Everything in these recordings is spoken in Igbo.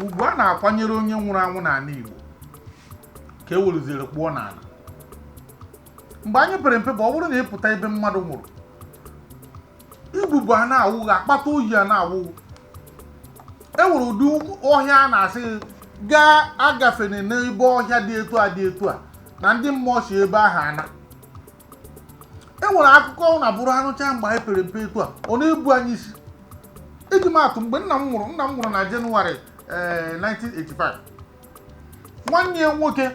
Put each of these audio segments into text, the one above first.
Ugwu a na-akwanyere onye nwụrụ anwụ n'ala Igbo ka e weruziri kpụọ n'ala. Mgbe anyị pere mpe bụ ọ bụrụ na ị pụta ebe mmadụ nwụrụ, ibubo a na-awụ gị, akpata oyi a na-awụ gị. E nwere ụdị ọhịa a na-asị gị gaa agafene n'ebe ọhịa dị etu a dị etu a na ndị mmụọ si ebe ahụ ana. E nwere akụkọ ọ na-abụrụ anụcha mgbe anyị pere mpe etu a, ọ na-ebu anyị isi. Iji maatụ, mgbe nna m nwụrụ, nna m nwụrụ na Jenụwarị 1985, nwanne ya nwoke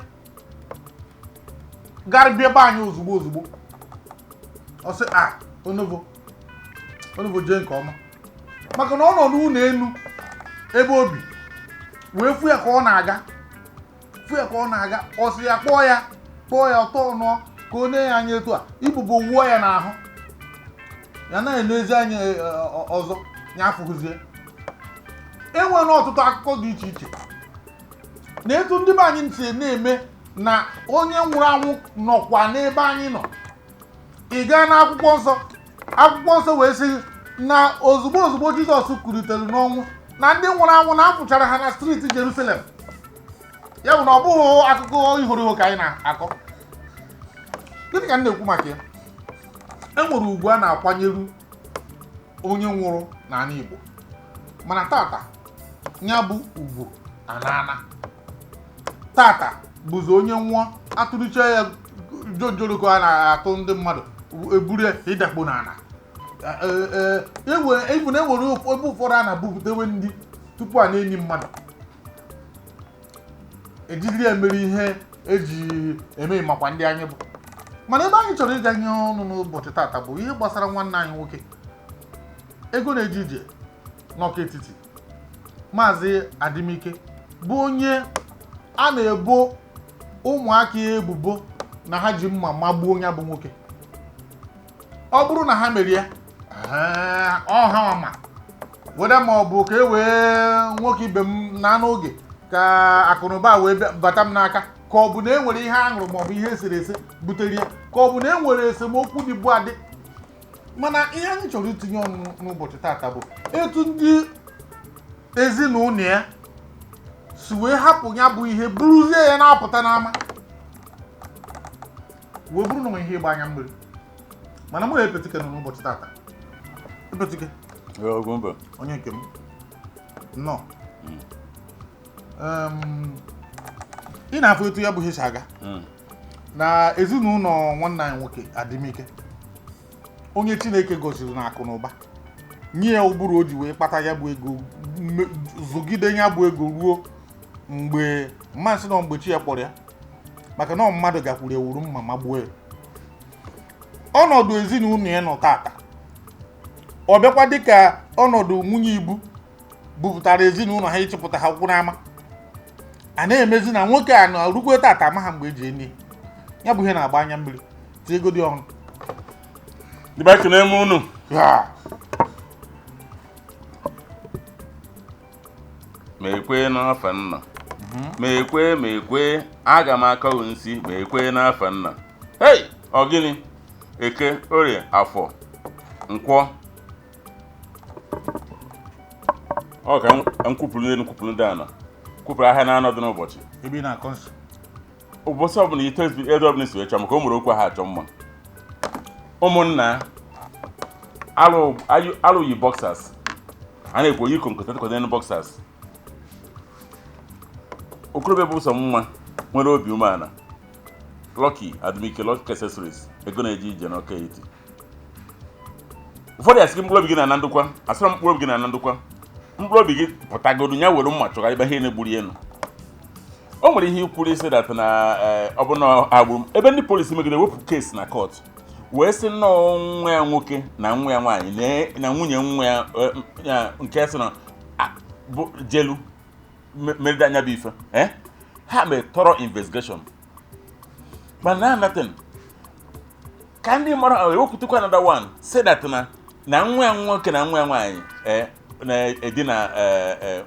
gara bịa ebe anyị ozugbo ozugbo, ọ sị a onovo onovo jee nke ọma, maka na ọ nọ n'ụlọ elu ebe obi wee fụ ya ka ọ na-aga, fụ ya ka ọ na-aga, ọ sị ya kpọọ ya, kpọọ ya ọtọ nụọ ka ọ nee ya anya etu a, ibubo wuo ya n'ahụ, ya na-elezi anya ọzọ, ya afụghịzie. E nwere ọtụtụ akụkọ dị iche iche na etu ndị be anyị si na-eme na onye nwụrụ anwụ nọkwa n'ebe anyị nọ. Ị gaa n'akwụkwọ nsọ, akwụkwọ nsọ wee sị na ozugbo ozugbo Jizọs kulitere n'ọnwụ na ndị nwụrụ anwụ na afụchara ha na street Jerusalem. Ya bụ na ọ bụghị akụkọ ihoro iho ka anyị na-akọ. Gịnị ka m na-ekwu maka ya? E nwere ugwu a na-akwanyeru onye nwụrụ n'ala Igbo, mana tata ya bụ ugwu anana. Tata bụzi onye nwụọ atụrụcha ya jonjoroko a na-atụ ndị mmadụ eburu ya ịdakpo n'ala. Even enwere ebe ụfọdụ a na-abupụtewe ndị tupu a na-enyi mmadụ, ejiri ya mere ihe eji eme makwa ndị anyị bụ. Mana ebe anyị chọrọ ịga nye ọnụ n'ụbọchị tata bụ ihe gbasara nwanne anyị nwoke ego na-eje ije n'Ọka Etiti, Maazị Adimike, bụ onye a na-ebo ụmụaka ya ebubo na ha ji mma magbuo ya bụ nwoke. Ọ bụrụ na ha mere ya, ọ ha ma weda ma ọ bụ ka e wee nwoke ibe m na n'oge ka akụnụba wee bata m n'aka, ka ọ bụ na e nwere ihe a ṅụrụ maọbụ ihe esere ese butere ya, ka ọ bụ na e nwere esemokwu dịbu adị. Mana ihe anyị chọrọ itinye ọnụ n'ụbọchị tata bụ etu ndị ezinụlọ ya si wee hapụ ya bụ ihe buruzie ya na-apụta n'ama, wee bụrụ na onwe ihe ịgba anya mmiri. Mana mụ na Epetike nọ n'ụbọchị tata. Epetike, onye nke m, nnọọ. Ị na-afụ etu ya bụ ihe si aga na ezinụlọ nwanne anyị nwoke Adimike, onye Chineke gọziri na akụ na ụba, nye ya ụbụrụ o ji wee kpata ya bụ ego, zụgide ya bụ ego ruo mgbe mmasị na mgbe chi ya kpọrọ ya, maka na ọ mmadụ gakwuru ewuru mma ma gbuo ya. Ọnọdụ ezinụlọ ya nọ tata, ọ bịakwa dịka ọnọdụ nwunye ibu bupụtara ezinụlọ ha ịchịpụta ha ụkwụ n'ama. A na-emezi na nwoke a na rukwe tata ama ha mgbe eji enyi ya bụ ihe na-agba anya mmiri. Tie ego dị ọnụ. Ndị be, ekene m unu. Ya. Ma ekwe n'afa nna, ma ekwe, ma ekwe, aga m akọghị nsi, ma ekwe n'afa nna. Hei, ọ gịnị? Eke, Orie, Afọ, Nkwọ. Ọ ka m kwupụrụ n'elu, kwupụrụ ndị ana, kwupụrụ ahịa na anọ dị n'ụbọchị. Ebe ị na-akọ nsị. Ụbọchị ọbụla ite ebe ọbụla si wee chọọ, maka o nwere okwu ahụ achọ mma. Ụmụnna alụ alụ yi boxers, a na-ekwu oyi konkota n'elu boxers. Okorobịa bụ ụzọ mma nwere obi umeala, Lucky Adimike, Lucky Accessories, ego na-eje ije n'Ọka Etiti. Ụfọdụ asị gị mkpụrụ obi gị na-ana ndokwa, asịrọ mkpụrụ obi gị na-ana ndokwa. Mkpụrụ obi gị pụtagodu ya were mma chọga ebe ihe na-egburu elu. O nwere ihe ikwuru isi that na ọ bụ na agbụrụ ebe ndị polisi megide wepụ case na court wee sị nnọọ nwa ya nwoke na nwa ya nwaanyị na nwunye nwa ya, ya nke sị na bụ jelu meride anya bụ ife, ha mere thorough investigation, mana nothing ka ndị mara ewepụtakwa another one, say that na nwa ya nwoke na nwa ya nwaanyị na-edina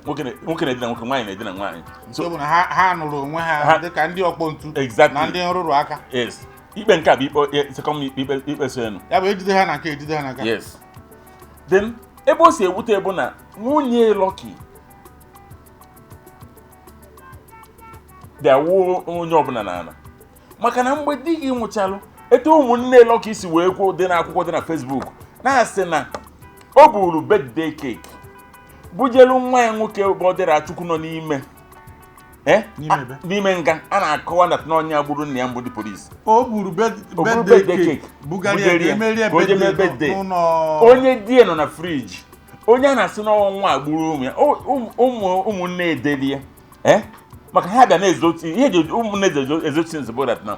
nwoke, na-edina nwoke, nwaanyị na-edina nwaanyị. Nke bụ na ha nụrụ onwe ha dịka ndị ọkpọ ntu na ndị nrụrụ aka. Yes, ikpe nke a bụ ikpe second ikpe, ikpe so enu. Ya bụ ejide ha na nke, ejide ha na nke. Yes. Then ebe o si ewute bụ na nwunye Lucky Bịa wuo onye ọbụla n'ala, maka na mgbe di gị nwụchalụ, etu ụmụnne Lucky si wee kwuo dị n'akwụkwọ dị na Facebook, na-asị na o buru birthday cake bujelu nwa ya nwoke bụ Ọdịrachukwu nọ n'ime. Eh? N'ime ebe? N'ime nga a na-akọwa na n'ọnya gburu nna ya mbụ ndị polisi. O buru O buru birthday birthday cake cake bugara ya bugara ka ya, emerie ka o jee mee birthday birthday. n'ụlọ. Onye di ya nọ na fridge, onye a na-asị n'ọnwa nwa gburu ụmụ ya, ụmụnne edelie, eh, maka ha bịa na-ezochi ihe eji ụmụnne ezochi nzogbo that na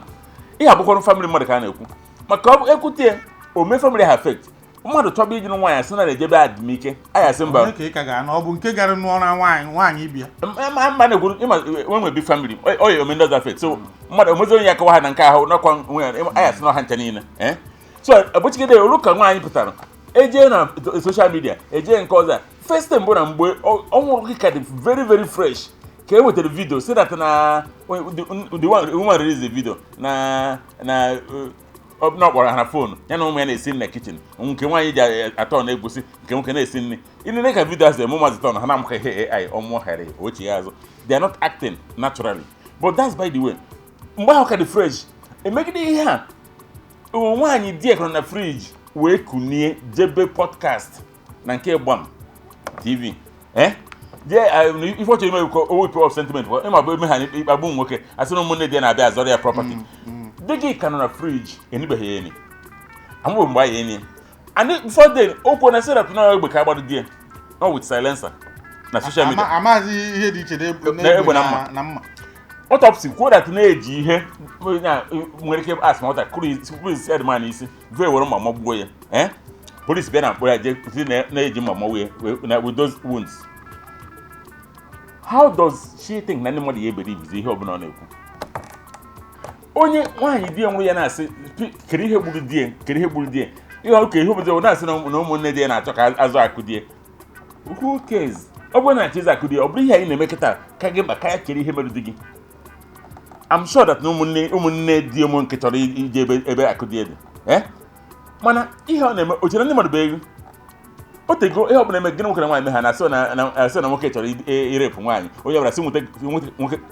ihe abụkwarụ family mmadụ ka a na-ekwu maka ọ bụ ekwute ya o mee family ha affect. Mmadụ chọba iji nwaanyị, asị na na-ejebe adịmike anyị, asị mba. Onye ka ị ka ga-anụ? Ọ bụ nke gara n'ụra nwaanyị nwaanyị ibi ya? Mma na-ekwu ịma nwe big family ọ ya ome ndị ọzọ affect, so mmadụ omezi onye ya akọwa ha na nke ahụ n'ọkwa nwe ya anyị asị n'ọha ncha niile, eh? So abụchigide olu ka nwaanyị pụtara ejee na social media, ejee nke ọzọ a. First time bụ na mgbe ọ nwụrụ gị ka dị very very fresh ka e wetara video si that na the one woman release the video na ọ kpọrọ ha na phone, ya na ụmụ ya na-esi nri na kitchen, nke nwaanyị ji atọ na-egosi nke nwoke na-esi nri. Ilele ka video asị eme ụmụazị tọn ha na-amụka ihe AI ọmụọ ghara ochie ya azụ. They are not acting naturally, but that's by the way. Mgbe ahụ ka dị fresh emegide ihe a, ụmụ nwaanyị di nọ na fridge wee kunie jebe podcast na nke Gbam TV, eh, jee ife ọ chọrọ ime ka o wepụ of sentiment kwa ịma bụ eme ha ikpagbu nwoke, asị na ụmụnne di ya na-abịa azọrọ ya property. Di gị ka nọ na fridge, enibeghị ya eni, amụbeghị mgbe anyị eni. And before then, o kwuo na serap na egbe ka agbado di ya no with silencer na social media. Amaghịzi ihe dị iche na n'egbe egbe na mma. Na mma. Autopsy kwuo that na-eji ihe na nwere ike asị nwata kụrụ isi man isi vee were mma magbuo ya, eh, polisi bịa na mkpọrọ ya jee si na-eji mma magbuo ya na with those wounds. How does she think na ndị mmadụ ya ebelieve ihe ọbụla ọ na-ekwu? Onye nwaanyị di ya nwụrụ ya na-asị, "Kedu ihe gburu di ya? Kedu ihe gburu di ya?" Ihe oke ihe obodo na-asị na ụmụnne di ya na-achọ ka azụ akụ di ya. Who cares? Ọ bụrụ na achọ ịzụ akụ di ya, ọ bụrụ ihe anyị na-eme kịta ka gị mkpa ka ya kere ihe mere di gị. I'm sure that na ụmụnne di ụmụ nke chọrọ ije ebe akụ di ya dị, eh, mana ihe ọ na-eme o chere ndị mmadụ bụ ego o tego. Ihe ọbụla eme gịnị nwoke na nwaanyị me ha na-asị na nwoke chọrọ irepụ nwaanyị, onye ọbụla sị nweta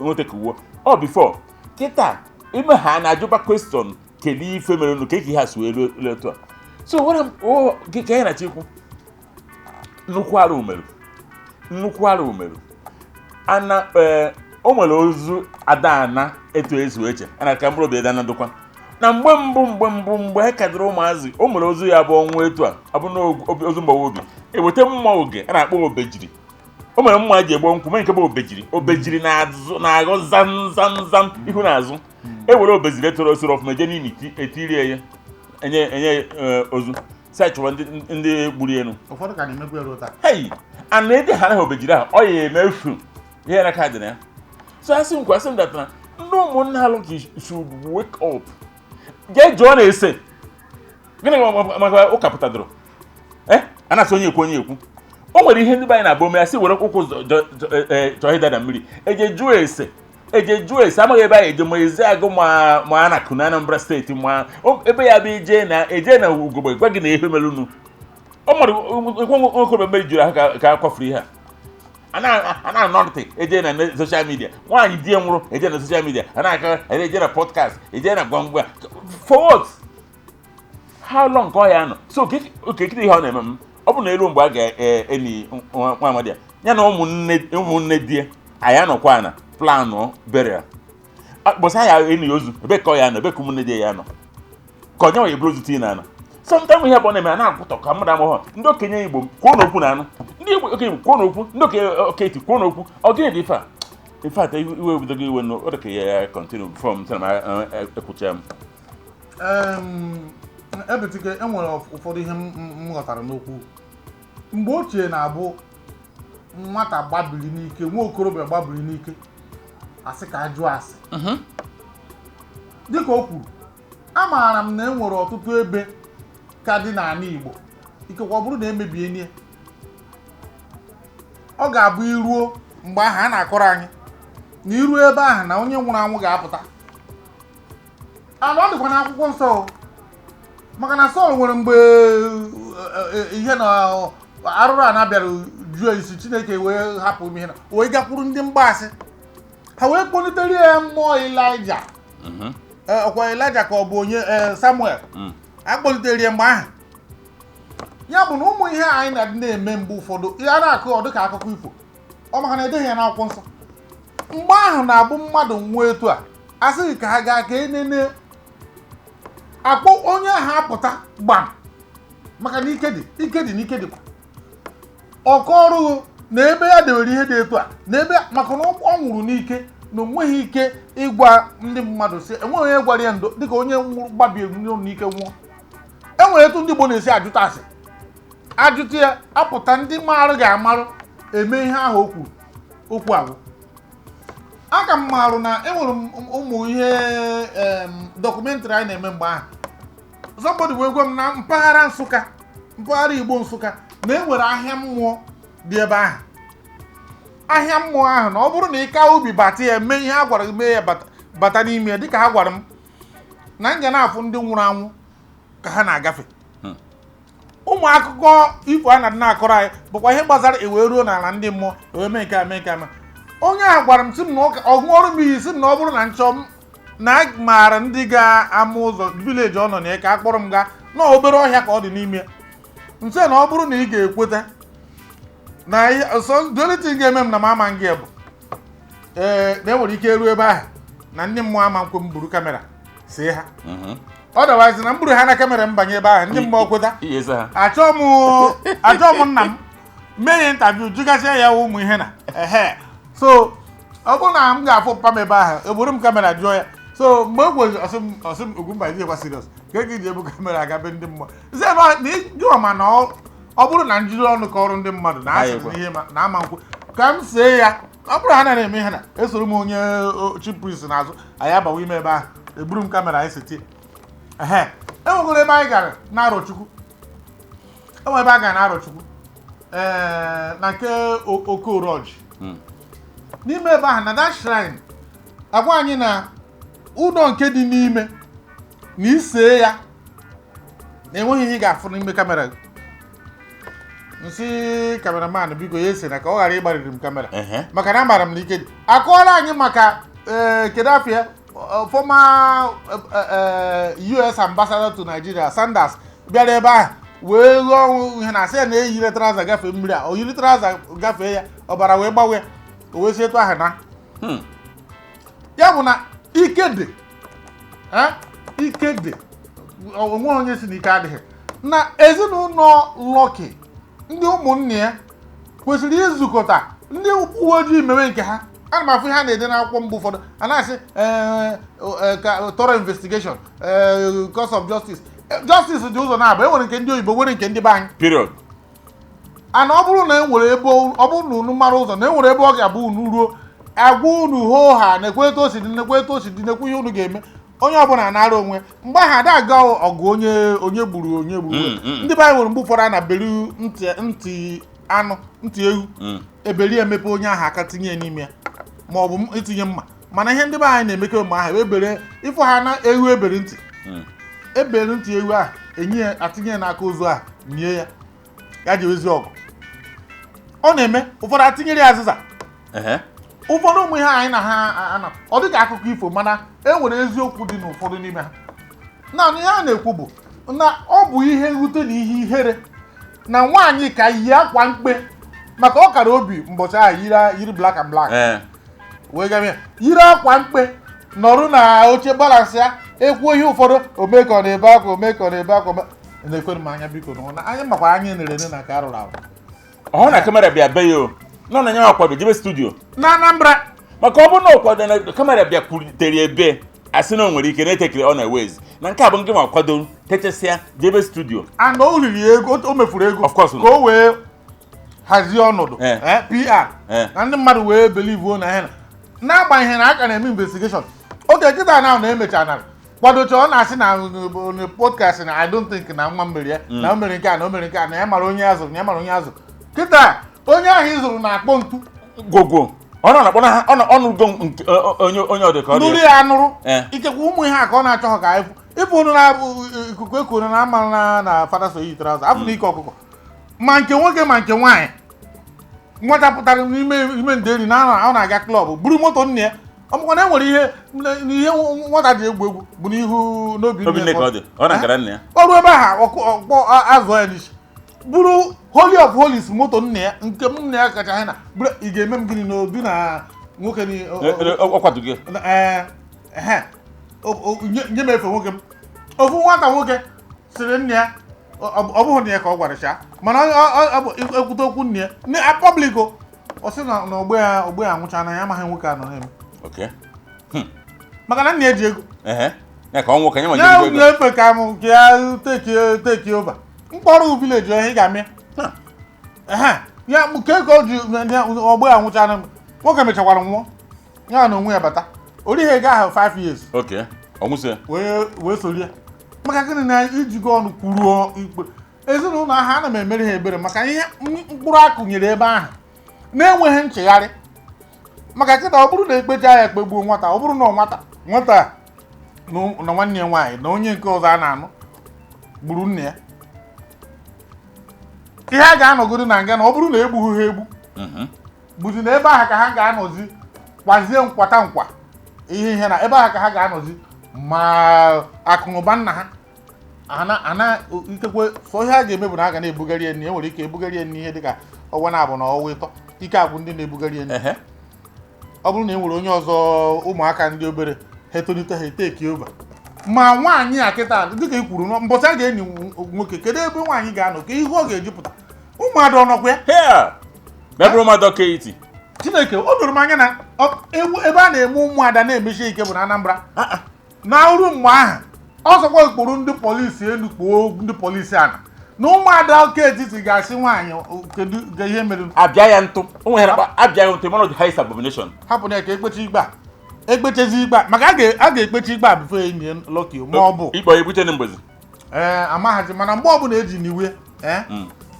nweta ka uwe ọ before kịta ime ha na-ajụba question, kedu ife mere unu ka eke ha si wee ruo etu a? So what I'm oh, ka anyị na-achọ ikwu, nnukwu arụ mere, nnukwu arụ mere ana. Ee, o nwere ozu adana etu ezu eche ana ka mkpụrụ obi edana ndokwa na mgbe mbụ, mgbe mgbe e kadịrị ụmụazị, o nwere ozu ya bụ ọnwụ etu a, ọ bụ na ozu mgbawa obi, eweta mma oge a na-akpọ obejiri. O nwere mma eji egbo nkwụ mee nke bụ obejiri. Obejiri na-azụ na-aghọ zam zam zam ihu na azụ. E were obejiri etoro osiri ọfụma eje n'imi etirie ya, enye ozu si achọwa ndị gburu elu. Ụfọdụ ka na-emekwa ero taa. Hei, a na-ede ha anaghị obejiri ahụ ọ ya emefu ihe na ka dị na ya. So asị m kwa, asị m that na ndị ụmụnna Alụki should wake up, jee jụọ na ese gịnị maka ụka pụtadoro, eh, a na-asị onye ekwu onye ekwu. O nwere ihe ndị be anyị na-abụ ome ya sị were ụkwụ chọọ ịda na mmiri, eje jụọ ese, eje jụọ ese, amaghị ebe anyị eje ma ezi agụ ma a na-akụ na Anambra Steeti ma ebe ya bụ ije na eje na ugogbe gwa gị na ihe mere unu. Ọ mmadụ nwokorobịa mmeri juru ahụ ka a kwafuru ihe a a na-anọ ntị eje na social media. Nwaanyị di ya nwụrụ eje na social media, a na-aka eje na podcast, eje na gwangwa. For what? How long ka ọ ya anọ? So okekiri ihe ọ na-eme m, ọ bụ na elu mgbe a ga-eni nwa amadi a, ya na ụmụnne di ya anyị anọkwa na planụ burial bọsị anyị eni ozu, ebe ka ọ ya nọ, ebe ka ụmụnne di ya nọ, ka onye nwe eburu ozu tinye n'ala. Sometimes ihe bụ ọ na-eme a na-akwụtọ ka mmadụ amaghọ. Ndị okenye Igbo kwuo n'okwu na anụ, ndị Igbo okenye Igbo kwuo n'okwu, ndị okenye oketi kwuo n'okwu. Ọ gịnị dị ife a? In fact, iwe ebidogo iwe nụ. Ọ dị ka ya continue before m sị na m ekwucha m. Ebetike, enwere ụfọdụ ihe m ghọtara n'okwu. Mgbe ochie na-abụ nwata gbabiri n'ike, nwa okorobịa gbabiri n'ike, asị ka a jụọ asị. Dịka o kwuru, amaara m na e nwere ọtụtụ ebe ka dị n'ala Igbo, ikekwe ọ bụrụ na emebie nie, ọ ga-abụ iruo mgbe ahụ a na-akọrọ anyị na iruo ebe ahụ na onye nwụrụ anwụ ga-apụta. Ala ọ dịkwa n'akwụkwọ nsọ o. Maka na Sọl nwere mgbe ihe na arụrụ a na-abịara juo isi, Chineke wee hapụ ime ihe na wee gakwuru ndị mgbaasị. Ha wee kpọlitere ya mmụọ Ịlaịja. Ọkwa Ịlaịja ka ọ bụ onye Samuel a kpọlitere ya mgbe ahụ. Ya bụ na ụmụ ihe anyị na-adị na-eme mgbe ụfọdụ, ihe a na-akụ ọ dịka akụkọ ifo, ọ maka na edeghị ya n'akwụkwọ nsọ. Mgbe ahụ na-abụ mmadụ nwụọ etu a, asịghị ka ha gaa ka enene akpọ onye ahụ apụta gbam, maka na ike dị, ike dị na ike dịkwa. Ọkọ ọrụ na ebe ya dewere ihe dị etu a na ebe, maka na ọ nwụrụ n'ike na o nweghị ike ịgwa ndị mmadụ sị enweghị onye gwara ya ndo, dịka onye nwụrụ gbabiri n'ike nwụọ. E nwere etu ndị Igbo na-esi ajụta asị, ajụta ya apụta, ndị marụ ga-amarụ eme ihe ahụ o kwuru okwu agwụ. Aka m marụ na enwere m ụmụ ihe documentary anyị na-eme mgbe ahụ. Somebody wee gwa m na mpaghara Nsụka, mpaghara Igbo Nsụka, na enwere ahịa mmụọ dị ebe ahụ. Ahịa mmụọ ahụ, na ọ bụrụ na ị ka ubi bata ya, mee ihe a gwara gị mee ya, bata n'ime ya, dịka ha gwara m na m ga na-afụ ndị nwụrụ anwụ ka ha na-agafe. Ụmụ akụkọ ifo a na-adị na-akọrọ anyị bụkwa ihe gbasara ewee ruo n'ala ndị mmụọ, ewee mee nke a, mee nke a, mee. Onye ahụ gwara m sị m na ọ ṅụọrọ m iyi sị m na ọ bụrụ na nchọ m na maara ndị ga-ama ụzọ village ọ nọ na ya, ka a kpọrọ m gaa na obere ọhịa ka ọ dị n'ime ya nse, na ọ bụrụ na ị ga-ekweta na ihe so, the only thing ga-eme m na m ama ngị bụ ee na enwere ike eruo ebe ahụ na ndị mmụọ ama nkwe m buru camera see ha. Otherwise, na m buru ha na camera m banye ebe ahụ, ndị mmụọ kweta. Ihe eze ha. Achọọ m nna m mee ya interview, jụgasịa ya ụmụ ihe na ehe. So ọ bụrụ na m ga-afụ papa m ebe ahụ, eburu m camera jụọ ya. So mgbe e kwezi, ọsị m Ugwumba, ijekwa serious ka ị ji ebu camera aga be ndị mmụọ sị na ịjụọ ma na ọ bụrụ na njiri ọnụ ka ọrụ ndị mmadụ na asị Ha na ihe na ama nkwu ka m see ya. Ọ bụrụ ha na eme ihe na esoro m onye chief priest n'azụ, anyị abawa ime ebe ahụ, eburu m camera anyị setie ehe. Enwegoro ebe anyị gara na Arọchukwu, enwe ebe a gara na Arọchukwu, ee, na nke Okoroji. N'ime ebe ahụ na that shrine, agwa anyị na ụlọ nke dị n'ime na isee ya na enweghị ihe ị ga-afụ n'ime camera. Nsị cameraman, biko, ya ese na ka ọ ghara ịgbariri m camera, maka na amaara m na ike dị. Akọọla anyị maka ee, kedu afọ former US ambassador to Nigeria, Sanders, bịara ebe ahụ wee ghọọ ihe na asị ya na eyiri trouser gafee mmiri a, o yiri trouser gafee ya, ọbara wee gbanwee, o wee si etu ahụ na ya bụ na ike dị. Eh? Ike dị, onwe onye si na ike adịghị na ezinụlọ Lucky. Ndị ụmụnne ya kwesịrị izukọta, ndị uwe ojii mewe nke ha. Ana m afụ ihe a na-ede n'akwụkwọ mgbe ụfọdụ, a na-asị ka thorough investigation, cause of justice. Justice dị ụzọ na-abụ, e nwere nke ndị oyibo, nwere nke ndị be anyị. Period. Ana ọ bụrụ na e nwere ebe, ọ bụrụ na unu mara ụzọ na e nwere ebe ọ ga-abụ unu ruo, agwa unu hoo ha nekwe etu o si dị, nekwe etu o si dị, nekwe ihe unu ga-eme, onye ọbụla nara onwe. Mgbe ahụ ada aga ọgụ onye onye gburu onye gburu. Ndị be anyị nwere mgbe ụfọdụ a na-beri ntị ntị anụ, ntị ewu, eberi emepe onye ahụ aka tinye ya n'ime ya, ma ọ bụ itinye mma. Mana ihe ndị be anyị na-emeke mgbe ahụ, ebere ịfụ ha na ewu ebere ntị, ebere ntị ewu ahụ, enye ya, atinye ya n'aka ozu ahụ, nie ya, ya ji ezi ọgụ ọ na-eme. Ụfọdụ atinyere ya azịza. Ụfọdụ ụmụ ihe anyị na ha ana ọ dịka akụkọ ifo, mana e nwere eziokwu dị n'ụfọdụ n'ime ha. Naanị ihe a na-ekwu bụ na ọ bụ ihe mwute na ihe ihere na nwaanyị ka yi akwa mkpe, maka ọ kara obi mbọchị ahụ yiri black and black wee gamie yiri akwa mkpe, nọrụ na oche balance ya, ekwuo ihe ụfọdụ, ome ka ọ na-ebe akwa, ome ka ọ na-ebe akwa, na-ekwere m anya, biko, na anyị makwa anyị nere ene na nke arụrụ arụ. Ọ na camera bịa be ya, o nọ na ya akwado jebe studio na Anambra. Maka ọ bụrụ na ọ kwado na camera bịakwutere ebe asị na o nwere ike na-etekiri ọ na-ewezi na nke a bụ nke ma kwado techasịa jebe studio. And o riri ego, o mefuru ego Of course. ka o wee hazie ọnọdụ PR na ndị mmadụ wee believe na ihe na n'agbanyeghị na a ka na-eme investigation oge kịta na na-emecha na kwadocha. Ọ na-asị na podcast na I don't think na nwa mmeri ya na o mere nke a, na o mere nke a, na ya mara onye azụrụ, na ya mara onye azụrụ. Kịta onye ahụ ị zụrụ na-akpọ ntu. Gwogwo ọ nọ na-akpọ na ha ọ nọ ọnụgo nke onye onye ọ dị ka ọ dị. Nụrụ ya anụrụ. Ikekwe ụmụ ihe a ka ọ na-achọ ka anyị fụ ịfụ unu na-abụ ikuku ekuru na ama na fada so yi trouser afụ na ike ọkụkọ, ma nke nwoke ma nke nwaanyị. Nwata pụtara n'ime ime nderi na ọ na-aga club, buru moto nna ya. Ọ bụkwa na e nwere ihe na ihe nwata ji egwu egwu bụ n'ihu n'obi Obi nne ka ọ dị, ọ na nkara nna ya. O ruo ebe ahụ, ọkpọ azụ ya n'isi, bụrụ holy of holies, moto nna ya, nke m nna ya kacha ha na bụrụ. Ị ga-eme m gịnị n'obi na nwoke Ọ kwado gị. Ee, ehe. Nye m efe nwoke m. Ofu nwata nwoke sịrị nne ya, ọ bụghị nne ya ka ọ gwara cha, mana ọ bụ ekwute okwu nne ya nne a public o. Ọ sị na ogbe ya, ogbe ya anwụcha na ya amaghị nwoke a nọ na-eme. Maka na nna ya ji ego. Ehe, ya ka ọ nwụọ ka nye ma ya nye ego. Efe ka m ka ya take over mkpọrọ village ihe ị ga-amị. Ehe, ya nke ka o ji ọgbọ ya nwụchara, nwoke mechakwara nwụọ, ya na onwe ya bata orighị ego ahụ 5 years. Okay, ọ nwụsị. Wee sorie. Maka gịnị? Na ijigo ọnụ kwuruo ikpe ezinụlọ ahụ, ana m emere ha ebere maka ihe mkpụrụ akụnyere ebe ahụ na-enweghị nchegharị. Maka kịta, ọ bụrụ na ekpecha ya kpegbuo nwata, ọ bụrụ na ọ nwata na nwanne ya nwaanyị na onye nke ọzọ a na-anụ gburu nna ya, ihe a ga-anọgodo na nga, na ọ bụrụ na egbughị ha egbu, bụzi na ebe ahụ ka ha ga-anọzi kwazie nkwata nkwa ihe na ebe ahụ ka ha ga-anọzi, ma akụnụba nna ha ana ikekwe sọ ihe a ga-eme bụ na a ga na-ebugharị ya nri. E nwere ike ebugharị ya nri ihe dịka ọnwa na-abụ na ọnwa 3, ike agwụ ndị na-ebugharị ya nri. Ọ bụrụ na e nwere onye ọzọ, ụmụaka ndị obere ha etolite, ha e-take over. Ma nwaanyị a kịta, dịka i kwuru, na mbọchị a ga-enyi nwoke, kedu ebe nwaanyị ga-anọ ka ihu ọ ga-eji pụta? Ụmụada ọnọkwa ya? Here mebụrụ mmadụ ọka iti. Chineke, o doro m anya na ebe a na-eme ụmụada na-emechi ike bụ na Anambra na uru mgbe ahụ. Ọsọkwa kpụrụ ndị polisi elu, kpuo ndị polisi ana na ụmụada oke etiti ga-asị nwaanyị, kedu ga ihe mere? Abịa ya ntụ o nwere akpa abịa ya ntụ, mana the highest abomination. Hapụ na ya ka ekpechi ikpe a, ekpechezi ikpe a, maka a ga-ekpechi ikpe a before enyi Lucky ma ọ bụ ikpe ebute na mgbezi. Ee, amaghazi, mana mgbe ọbụla eji n'iwe, ee,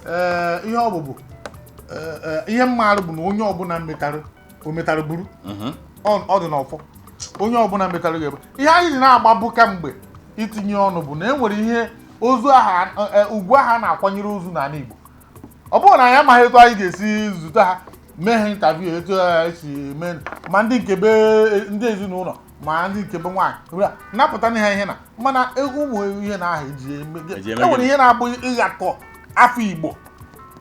ee, ihe ọ bụ ee, ihe mmarụ bụ na onye ọbụla metara o metara buru. Ọ dị n'ọfọ, onye ọbụla metara ga-ebe. Ihe anyị ji na-agbabụ kamgbe itinye ọnụ bụ na e nwere ihe ozu aha, ugwu aha a na-akwanyere ozu n'ala Igbo. Ọ bụrụ na anyị amaghị etu anyị ga-esi zute ha, mee ha interview, etu ha esi mee, ma ndị nke be ndị ezinụlọ, ma ndị nke be nwaanyị, napụta ha ihe na mana ụmụ ihe na aha eji eme. Eji eme E nwere gịnị? ihe na-abụ ịghatọ afọ Igbo,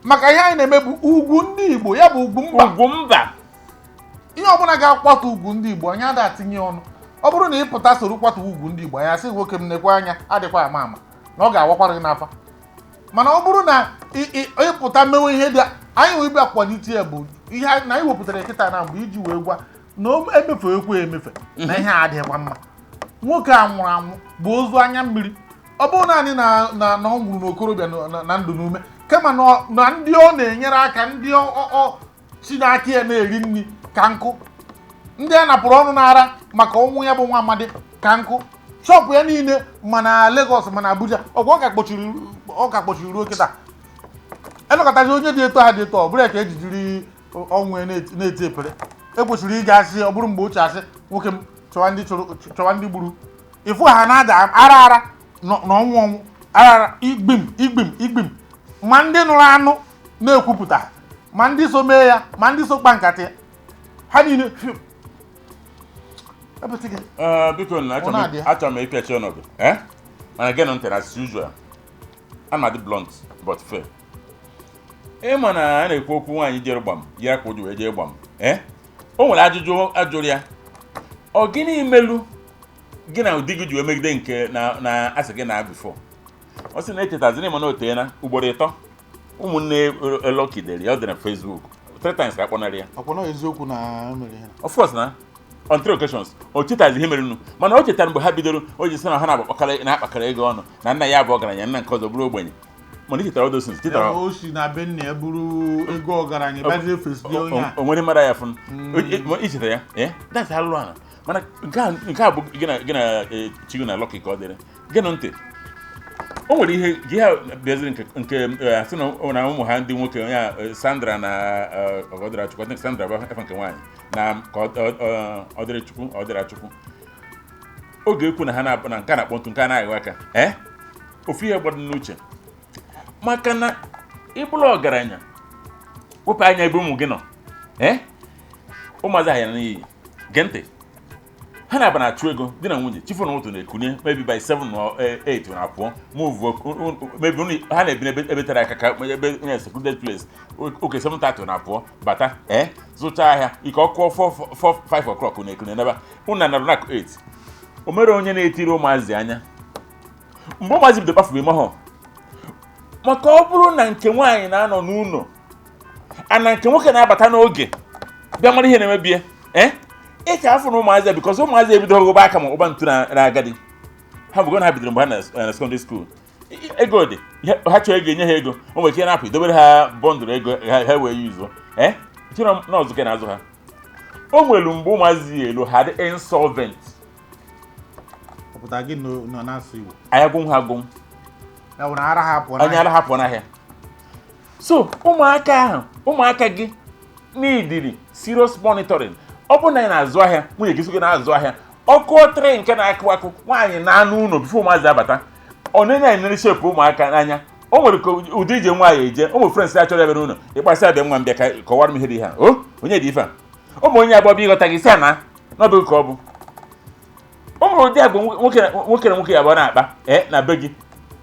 maka ihe anyị na-eme bụ ugwu ndị Igbo, ya bụ ugwu mba. Ugwu mba. Ihe ọbụla ga-akwatu ugwu ndị Igbo, anyị ada atinye ọnụ. Ọ bụrụ na ị pụta soro kwatu ugwu ndị Igbo, anyị asị nwoke m nekwe anya, adịkwa ama ama na ọ ga-awakwara gị n'afa. Mana ọ bụrụ na ịpụta mewe ihe dị anyị wee bịa kwalite ya, bụ ihe na anyị wepụtara kịta na mbụ iji wee gwa na o emefe ekwe emefe na ihe a adịghịkwa mma. Nwoke a nwụrụ anwụ bụ ozu anya mmiri. Ọ bụrụ naanị na ọ nwụrụ n'okorobịa na ndụ n'ume, kama na ndị ọ na-enyere aka, ndị ọ si n'aka ya na-eri nri ka nkụ, ndị a napụrụ ọnụ n'ara maka ọnwụ ya bụ nwa amadi ka nkụ, shop ya niile ma na Lagos ma na Abuja, ọkwa ọ ka kpọchiri ruo kịta. Elekọtazi onye dị eto ha dị eto, ọ bụrụ ya ka ejijiri ọnwụ ya na-eti epere. Ekwesịrị ịga asị, ọ bụrụ mgbe ochie, asị nwoke m chọwa ndị chụrụ, chọwa ndị gburu ịfụ ha na-ada ara ara n'ọnwụ ọnwụ ara ara, igbim igbim igbim, ma ndị nụrụ anụ na-ekwupụta, ma ndị so mee ya, ma ndị so kpa nkata ya, ha niile fiu. Epụta gị. Ee, biko na Ọ na-adị ya. Achọrọ m ịpịachi ọnọdụ, eh, mana geenụ ntị. As usual, ana adị blunt but fair. Ịma na a na-ekwu okwu nwaanyị jere gbam ya akwa o ji wee jee gbam, eh, o nwere ajụjụ ajụrụ ya: ọ gịnị melu gị na di gị ji wee megide nke na asị gị na before? Ọ sị na echetaziri ịma na o teena ugboro 3 ụmụnne Lucky dere ya, ọ dị na Facebook, three times ka akpọnarị ya. Ọkwa na eziokwu na emere ihe? Of course, na on three occasions o chetazi ihe merenụ, mana o chetara mgbe ha bidoro, o ji sị na ha na-akpakọrọ ego ọnụ, na nna ya bụ ọgaranya, nna nke ọzọ bụrụ ogbenye. Mana i chetara all those things, chetara. Ya o si na be nna ya bụrụ ego ọgaranya, bịazie fesi onye a. O nwere mara ya fụnụ i chetara ya, eh, that's alụrụ ala. Mana nke a bụ gị na Chigu na Lucky ka ọ dịrị. Gịnụ ntị, o nwere ihe gị ha bịaziri nke asị na ụmụ ha ndị nwoke ya, Sandra na Ọgọdịrachukwu. I think Sandra bụ efe nke nwaanyị na ka ọ dịrị Chukwu, ọ dịrị Chukwu oge ekwu na ha na na nke a na-akpọ ntụ, nke a na-aghọ aka, ee, ofu ihe gbado n'uche, maka na ịbụrụ ọgaranya, wepụ anya ebe ụmụ gị nọ, ee, ụmụazị ahụ ya n'iyi. Gee ntị. Ha na-aba na-achụ ego di na nwunye chifu na ụtụ na-ekunye maybe by 7 or 8 na pụọ move, maybe ha na-ebi n'ebe ebe tere aka ka ebe onye secluded place. Oke 7:30 na pụọ bata zụchaa ahịa ike ọkụọ 4 4 5 o'clock na-ekunye nebe unu na narụ 8. O mere onye na-etiri ụmụazị anya mgbe ụmụazị bido kpafube ime ha, maka ọ bụrụ na nke nwaanyị na-anọ n'ụlọ ana nke nwoke na-abata n'oge bịa mara ihe na-emebie ị ka afụ na ụmụazị, because ụmụazị ebido gụba aka ma ụba ntu na agadi ha bụgo na ha bidoro mgbe ha na secondary school. Ego dị ha chọrọ ego, enye ha ego. O nwere ike na-apụ idobere ha bundle ego ha wee yuzuo chere nọọsụ ke na-azụ ha. O nwere mgbe ụmụazị ya elu ha dị insolvent. Ọ pụtara gị nọ na-asụ Igbo? Anya gwụ ha gwụ. Ya bụ na ara ha pụọ. Onye ara ha pụọ n'ahịa. So ụmụaka ahụ, ụmụaka gị n'idiri serious monitoring. Ọ bụrụ na ị na-azụ ahịa, nwunye gị sị na-azụ ahịa, ọkụ tre nke na-akụ akụ nwaanyị na-anụ ụlọ before ụmụazị abata, ọ na-enye anyị shape ụmụaka n'anya. O nwere ka ụdị ije nwaanyị eje, ụmụ friends ya chọrọ ebe n'ụlọ ịkpasị abịa, nwa m bịa ka kọwara m ihe dị ihe a. O onye dị ife a, ụmụ onye abụọ bịa ịghọta gị, sị a na n'ọbụ ka ọ bụ ụmụ ụdị agwa nwoke na nwoke na nwoke ya abụọ na-akpa na be gị,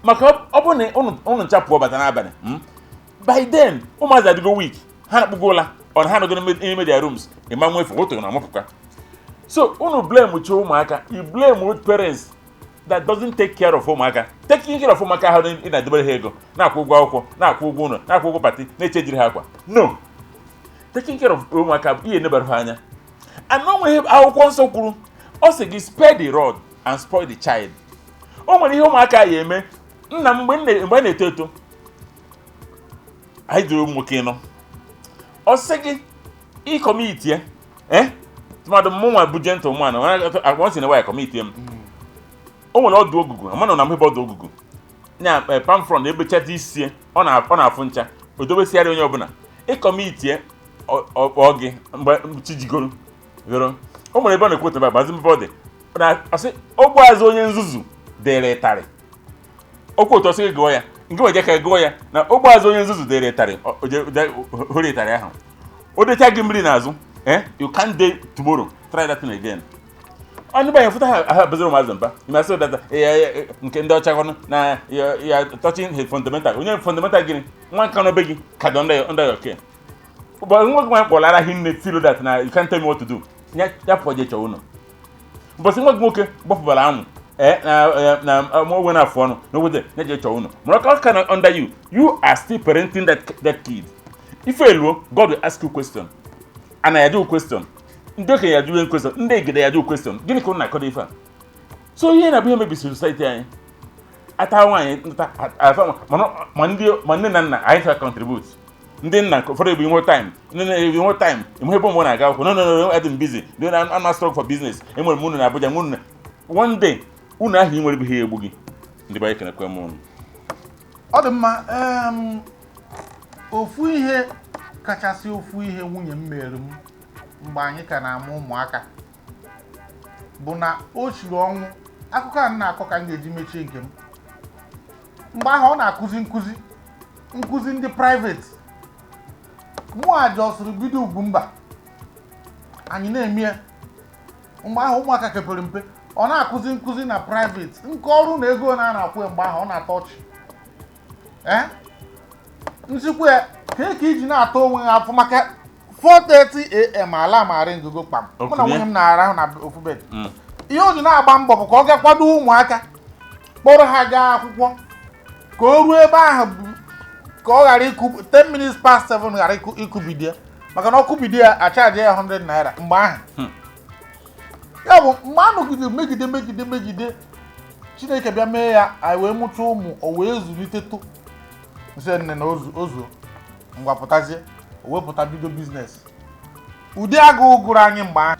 maka ọ bụrụ na unu ncha pụọ bata n'abalị, by then ụmụazị adịgo weak, ha na-akpụgo ụla, ọ na ha nọgo n'ime their rooms ịma nwefu otu na amụpụkwa. So unu blame chi ụmụaka, you blame parents that doesn't take care of ụmụaka. Taking care of ụmụaka ahụ ị na-edobere ha ego, na-akwụ ụgwọ akwụkwọ, na-akwụ ụgwọ ụlọ, na-akwụ ụgwọ party, na-echejiri ha akwa, no. Taking care of ụmụaka bụ ihe nebara ha anya. And o nwere akwụkwọ nsọ kwuru, ọ sị gị, "Spare the rod and spoil the child." O nwere ihe ụmụaka ya eme. Nna m, mgbe a na-eto eto, anyị dịrị ụmụ nwoke nọ, ọ sị gị ịcommit ya tụmadụ mụnwa bụ gentleman once in a while commit m. O nwere ọdụ ogugu amanụ na m ebe ọdụ ogugu na palm frond ebechata isi ọ na-afụ ncha o dobesiarị onye ọbụla ịcommit ya ọ gị mgbe chi jigoro goro. O nwere ebe ọ na-ekwu otu gbazi mbọ dị na asị ogbu azụ onye nzuzu dere ịtarị okwu otu ọsị gị gụọ ya nke nwere ka gụọ ya na ogbu azụ onye nzuzu dere ịtarị hụrụ ịtarị ahụ o decha gị mmiri n'azụ. You can't dey tomorrow try that thing again. Onye banye fụta ha ha bezere ụmụazị mba ịmasị data nke ndị ọcha kwanụ na ya touching his fundamental, onye fundamental gịnị nwa nka n'obe gị ka dị under your care. But nwa gị nwaanyị kpọrọ ara hinne feel that na you can't tell me what to do, ya ya pụọ jee chọọ ụlọ. Mbọsị nwa gị nwoke gbapụbara anwụ na onwe na-afụ ọnụ na obodo ya jee chọọ ụlọ, mara ka ọ ka na under you. You are still parenting that kid. Ife eluo, God will ask you question, ana ya jụ question, ndị okenye ya jụ question, ndị egede ya jụ question. Gịnị ka unu na-akọdo ife a? So ihe na-abụ ihe mebisiri society anyị, ata nwaanyị nta ata, ma ndị ma nne na nna anyị ka contribute. Ndị nna ụfọdụ ebu inwe time, ndị na ebu inwe time enwe ebe ụmụ na-aga akwụkwọ. No, no, no, adị m busy. Ndị na ama struggle for business, enwere m unu na Abuja nwe unu na one day unu ahụ ị nwere bụ ihe egbu gị. Ndị be anyị, kenekwe m unu. Ọ dị mma. Ofu ihe kachasị, ofu ihe nwunye m mere m mgbe anyị ka na-amụ ụmụaka bụ na o chiri ọnwụ. Akụkọ a m na-akọ ka m ga-eji mechie nke m. Mgbe ahụ ọ na-akụzi nkụzi ndị private, mụ ajọsịrị bido Ugwumba anyị na-eme ya. Mgbe ahụ ụmụaka kepere mpe, ọ na-akụzi nkụzi na private nke ọrụ na ego na a na-akwụ ya. Mgbe ahụ ọ na-atọ ọchị nsikwa ya ka iji na-atọ onwe ya afọ maka 4:30 a.m. ala mara ngogo kpam. Mụ na nwunye m na-arahụ na ofu bed. Ihe o ji na-agba mbọ bụ ka ọ ga kwado ụmụaka, kpọrọ ha gaa akwụkwọ, ka o ruo ebe ahụ ka ọ ghara ịkụ 10 minutes past 7, ghara ịkụbido ya, maka na ọ kụbido ya, acharge ya 100 naira mgbe ahụ. Ya bụ mgbe a nọgide megide megide megide, Chineke bịa mee ya, anyị wee mụcha ụmụ, o wee zụlite tụ nsị nne na ozu ozuo ngwa pụtazie, o wepụta bido business. Ụdị agụụ gụrụ anyị mgbe ahụ.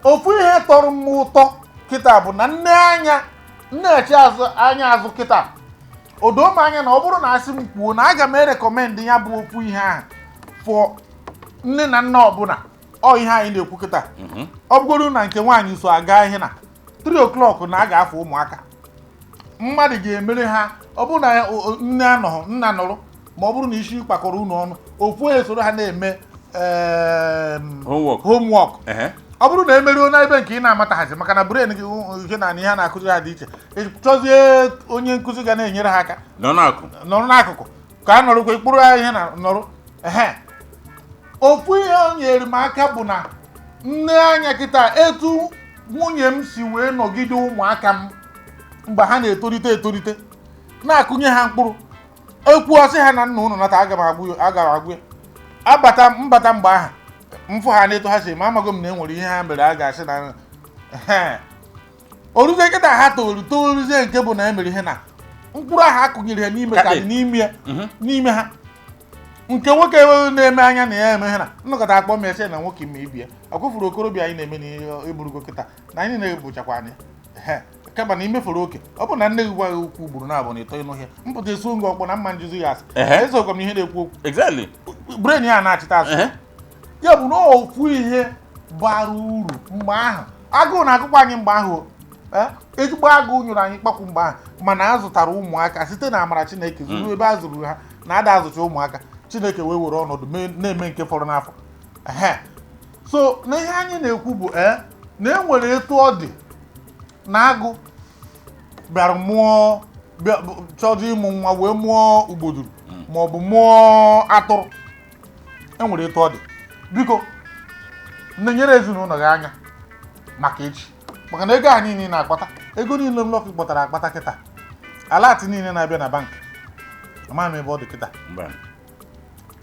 Ofu ihe tọrọ m ụtọ kịta bụ na nne anya nne-eche azụ anya azụ kịta, o doo m anya na ọ bụrụ na asị m kwuo na aga m erecommend ya bụ ofu ihe ahụ for nne na nna ọbụla. Ọ ihe anyị na-ekwu kịta, ọ bụgoro na nke nwaanyị so aga ihe na 3 o'clock na a ga-afụ ụmụaka, mmadụ ga-emere ha. Ọ bụrụ na nne anọghị, nna nọrọ, ma ọ bụrụ na isi kpakọrọ unu ọnụ, ofu onye soro ha na-eme homework. Homework. Ọ bụrụ na emeruo n'ebe nke ị na-amataghazi, maka na brain gị ihe na ihe a na-akụziri ha dị iche, ị chọzie onye nkụzi ga na-enyere ha aka. Nọ n'akụ. Nọrọ n'akụkụ ka a nọrọkwa ịkpụrụ ya ihe na nọrọ. Ehe, ofu ihe o nyere m aka bụ na nne anya kịta, etu nwunye m si wee nọgide ụmụaka m mgbe ha na-etolite etolite, na-akụnye ha mkpụrụ ekwu, ọsị ha na nna ụnụ nata, aga m agwụ ya, aga m agwụ ya. Abata mbata mgbe ahụ mfụ ha na-eto ha si ma amago m na e nwere ihe ha mere a ga-asị na ehe. Oruzie kịta, ha toru toruzie, nke bụ na e mere ihe na mkpụrụ ahụ akụnyere ha n'ime ka dị n'ime ya, n'ime ha. Nke nwoke na-eme anya na ya eme ihe na nnọkọta akpọ m ya, sị na nwoke ma ibie akwụfuru okorobịa anyị na-eme na ihe eburugo kịta na anyị na-ebuchakwa anya. Ehe, kama na imefuru oke, ọ bụ na nne gị gwa gị okwu ugboro na abụọ na ịtọ, ịnụ ihe mpụta esu ngọ ọkpọ na mma njuzi ya asị. Ezokwa m ihe na-ekwu okwu. Brain ya na-achịta azụ. Ya bụ na ofu ihe bara uru mgbe ahụ, agụụ na-agụkwa anyị mgbe ahụ o. Ezigbo agụụ nyụrụ anyị kpakwu mgbe ahụ, mana a zụtara ụmụaka site na amara Chineke zuru ebe a zụrụ ha na ada azụcha ụmụaka, Chineke wee were ọnọdụ na-eme nke fọrọ n'afọ. Ehe, so na ihe anyị na-ekwu bụ na e nwere etu ọ dị na agụ bịara mụọ, chọrọ ịmụ nwa wee mụọ ugboduru ma ọ bụ mụọ atụrụ. E nwere etu ọ dị. Biko, na-enyere ezinụlọ gị anya maka echi, maka na ego a niile ị na-akpata, ego niile Lucky kpọtara akpata kịta, alert niile na-abịa na bank, amaghị m ebe ọ dị kịta. Mba.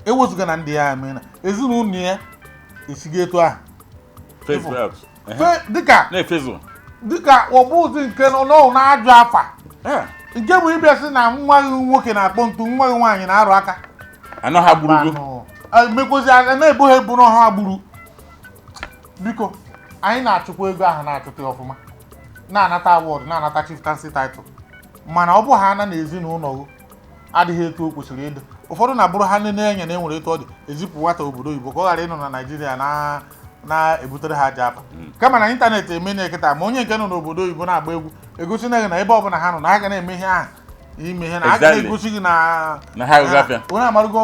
Ewezụga na ndị ya eme na ezinụlọ ya esigo etu ahụ. Face out. Dịka Na-efezu. Dịka ọ bụ ụdị nke nọ nọ na-ajụ afa nke bụ ịbịa sị na nwa gị nwoke na-akpọ ntu, nwa gị nwaanyị na-arụ aka. Anọ ha gburugo. Manụ, mekwezi aka na-ebo ha ebu n'ọha gburu. Biko, anyị na-achụkwa ego ahụ, na-achụta ya ọfụma, na-anata award, na-anata chieftaincy title, mana ọ bụ ha na ezinụlọ gị adịghị etu o kwesịrị ịdị. Ụfọdụ na-abụrụ ha nene anya na enwere etu ọ dị, ezipụ nwata obodo oyibo ka ọ ghara ịnọ na Naijiria na na-ebutere ha aja afa, kama na ịntanetị eme na kịta, ma onye nke nọ n'obodo oyibo na-agba egwu egosi na gị na ebe ọbụla ha nọ na ha ga na-eme ihe ahụ ime ihe na ha ga na-egosi gị na Na ha agụghị afịa. Onye amarụgo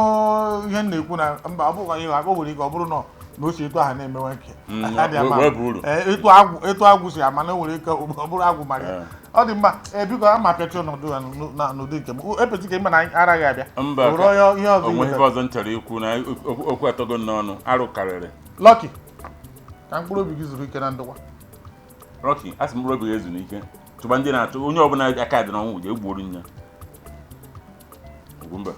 ihe m na-ekwu na mba, ọ bụghị ihe o nwere ike ọ bụrụ na o si etu ahụ na-emewe nke Adị ama. Wee bụ uru. Ee, etu agwụ si ama na o nwere ike ọ bụrụ agwụ mara ya. Ọ dị mma. Ee, biko, ama apịachi ọnọdụ ya n'ụdị nke m epeti ka mma na anyị araghị abịa. Mba. Were ihe ọzọ. Onwe i ife wetara. Ọzọ m chọrọ ikwu na okwu atọgo m n'ọnụ, arụ karịrị. Lucky, ka mkpụrụ obi gị zuru ike na ndokwa. Rocky, a sị mkpụrụ obi ga-ezu n'ike. Chụba ndị na-achụ onye ọbụla aka dị n'ọnwụ, jee gbuoro nya. Ugwumba.